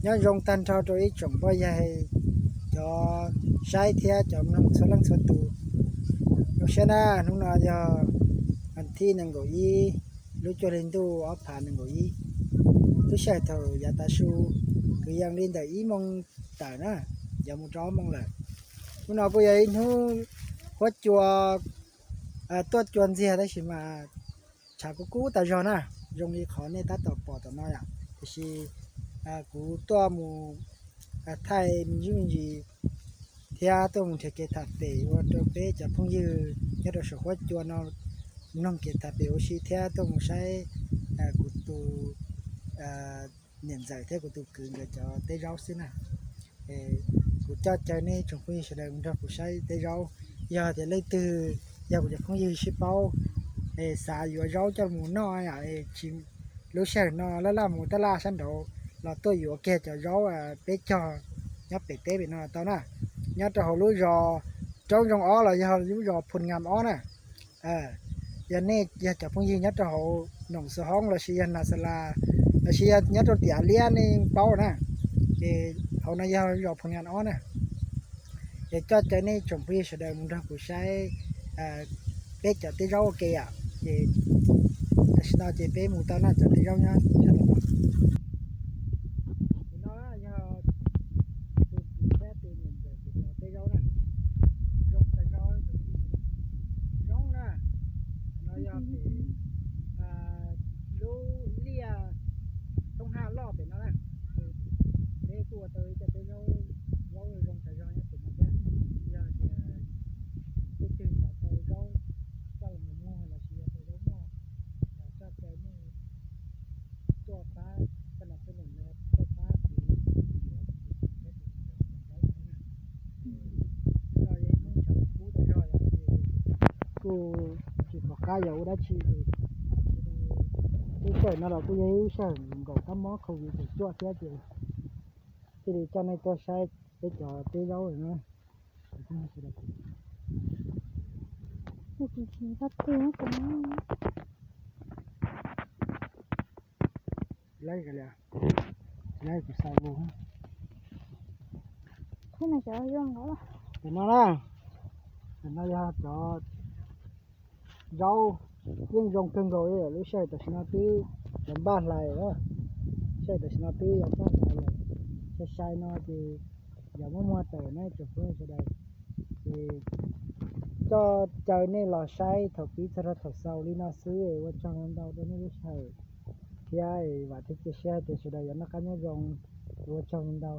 Nyob zoo tag nrho rau ib tsoom phooj ywg, cov saib thiab cov mloog txhua leej txhua tus. Zoo siab na, hnub no yog vas thib nees nkaum ib, lub cuaj hli ntuj ob phav nees nkaum ib. Lub sij hawm thaum yav tav su kwv yees li ntawm ib moos tawm na, yuav mus rau ob moos lawm. Hnub no kuj yog ib hnub huab cua, tuaj cua ntxiag tab sis mas tshav kub kub tas zog na, zoo li qhov nej tab tom pom tom no yom. Tiam sis kuv tuaj mus thaij me ntsis me ntsis thiab tuaj mus nrhiav kev tham pem ua rau peb cov phooj ywg nyob rau saum huab cua no mloog kev tham pem ua si thiab tuaj mus saib kuv tus niam ntxawm thiab kuv tus kwv nkawd cov teb zaub xwb na. Kuv coj caw nej tsoom phooj ywg sawv daws mus nrog kuv saib teb zaub. Yog tias leej twg yog kuv cov phooj ywg sib paub, xav yuav zaub coj mus noj, tsis, lub sij hawm no laj laj mus taj laj sab nraud los tuaj yuav kiag cov zaub peb cog nyob pem teb pem no tau na. Nyob rau hauv lub zos Roob Zoo ob los yog lub zos Phu Ngam ob na. Yog nej yog cov phooj ywg nyob rau hauv Noom Xu Hoob lossis yog Nas Xas Las lossis yog nyob rau tiam Liab nej paub na, ces hauv no yog zos Phu Ngam ob na. Es coj caw nej tsoom phooj ywg sawv daws mus nrog kuv saib peb cov teb zaub ua ke yom. Ces tam sim no ces peb mus tau noj cov teb zaub nyob sab tom no. Tus no yog tus kwv thiab tus niam ntxawm kuv cov teb zaub na. Zoo tas zog, zoo na. No yog pem lub liaj Thoob Haj loj pem no na. Peb kuj ua tau ib co teb zaub, zaub zoo tas zog nyob pem no thiab. Yog tias leej twg xav tau zaub coj los mus muag lossis yog tau zaub noj, coj caw nej tuaj pab, coj los tuaj los tuaj pab kuv yuav kuv tus kwv thiab tus niam ntxawm cov zaub no na. Hnub no yog ib hnub tshav kub tas zog yom, ces kuj tsis pom qab yog ua dab tsi li. Lub sij hawm no los kuj yog ib lub sij hawm nkaum kab mob COVID kaum cuaj thiab ces thiaj li coj nej tuaj saib peb cov teb zaub na. Lawv, kuv xav mus. Tam no na, tam no yog cov zaub yeej zoo kawg nkaus li lawm, lub sij hawm tam sim no twb yuav npaj hlais lawm, lub sij hawm tam sim no twb yuav npaj hlais lawm. Sai sai no ces yuav muab muag tawm na tsoom phooj ywg sawv daws. Ces coj caw nej los saib thaum pib txog rau thaum xaus li no xwb, ua tsaug ntau rau nej lub sij hawm thiab vam thiab cia siab hais tias sawv daws yuav noj qab nyob zoo, ua tsaug ntau.